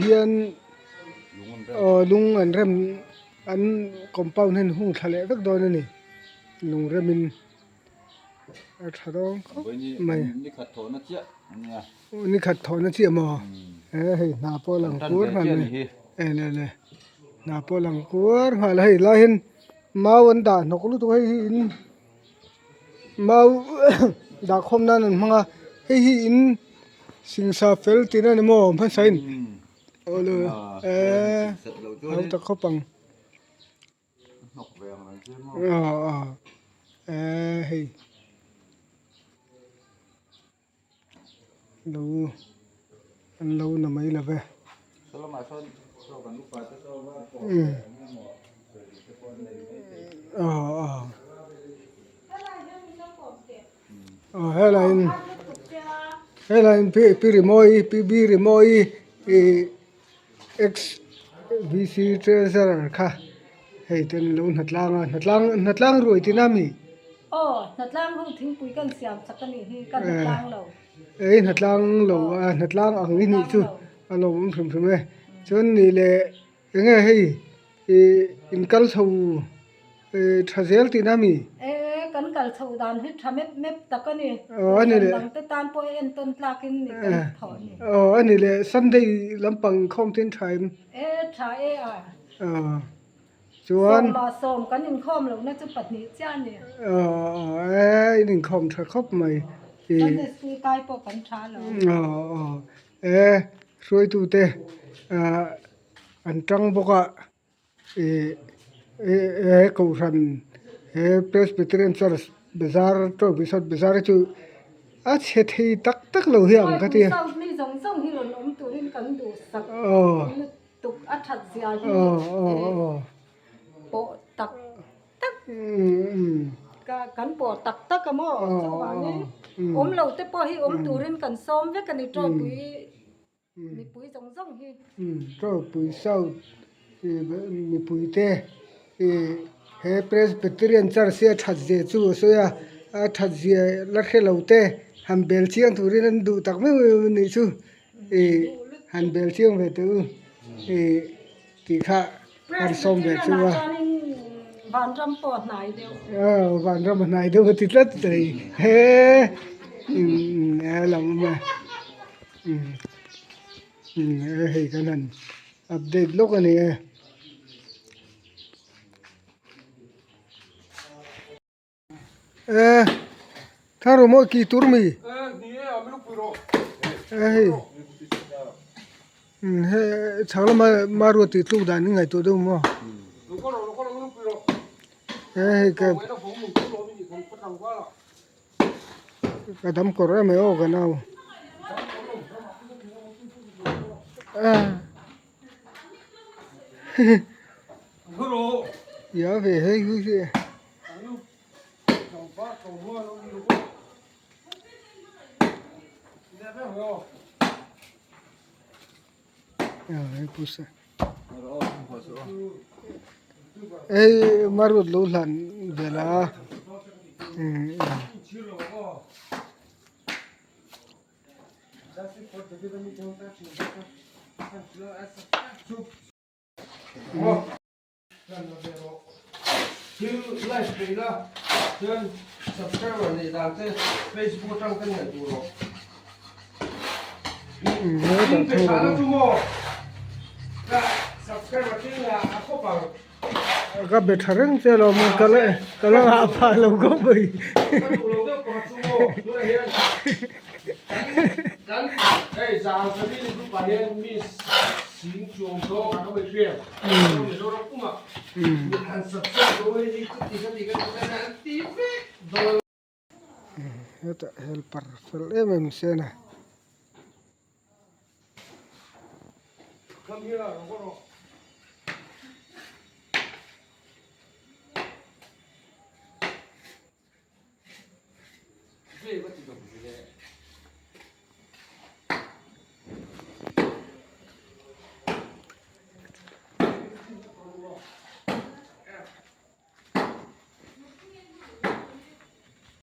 hian aw lung an rem an compound hian hung thla leh vek dawn a ni lung remin a tha dawn khawp mai ni khat thawhna chiah maw he hei hna pawh a lang kuar nghal mai e le le hna pawh a lang kuar nghal a hei lai hian mau an dah hnawk lutuk a hei hi in. Mau dah khawm nan an hmang a hei hi in singsa fel tihna a ni maw hmasa in awle eee hau tak khawp ang aw aw eee hei. Lo an lo na mai lo ve. Aw aw aw helai in helai in pi pi rimawi pi b rimawi ih ex v c treasurer kha hei ten lo hnatlang a hnatlang hnatlang ruai tihna a mi. Aw hnatlang ho thingpui kan siam chak a nih hi ka hnatlang lo. Ei hnatlang lo a hnatlang ang i nih chu a lo awm hrim hrim e chuan nih leh eng nge hei ih in kal chho ih tha zel tihna a mi. E kan kal chho dan hi tha mep mep tak a ni. Aw a ni leh. Dang te tan pawh entawn tlak in ni kan thawh a ni. Aw a ni leh Sunday lampang khawm te in tha em? E tha e a. Aw chuan. Sawma sawm kan inkhawm lohna chu pahnih chiah a ni. Aw aw e in inkhawm tha khawp mai. Sunday school kai pawh kan tha lo. Aw aw e hruaitute ah an tang bawk a. Ih he kohhran he Presbyterian Church bazar tawk resort bazar hi chu a chhe thei tak tak lo hi ang ka ti a. Mipui zawng zawng hi. Ṭawpui South mipuite he Presbyterian Church hi a that zia chu a sawi a, a that zia la hre lo te han bel chiang turin an duh tak meuh meuh a nih chu ih han bel chiang ve teh u ih tih kha han sawm ve chu a. Vanram pawh a hnai deuh. Aw vanram a hnai deuh a ti tlat mai he a lo awm a. Hei kan han update lawk a ni e. E thar awm aw ki tur mi e hei he chhak lama marua tih tluk dan in ngaihtuah deuh maw e hei ka Ka dam kawr em mai aw ka nau ya ve hei hu hi hei marut lo hlan vel a Thil live peih la chuan subscriber neih dan te Facebook atang ten ngaih tur rawh. In pe tha na chu maw ka subscriber te nga a khawp ang. Ka be tha reng che lo maw ka la ka la ngah phah lo khawp mai. Ka duh lo deuh pakhat chu maw tunah hian kan hei zan family group ah hian miss Sing chuang zawng a ka mai hriat. Mizoram pumah han subscribe lo hei hi chuti khati ka ti khan an ti vek dawn. Hetah helper fel em em se na. Come here, rawh rawh.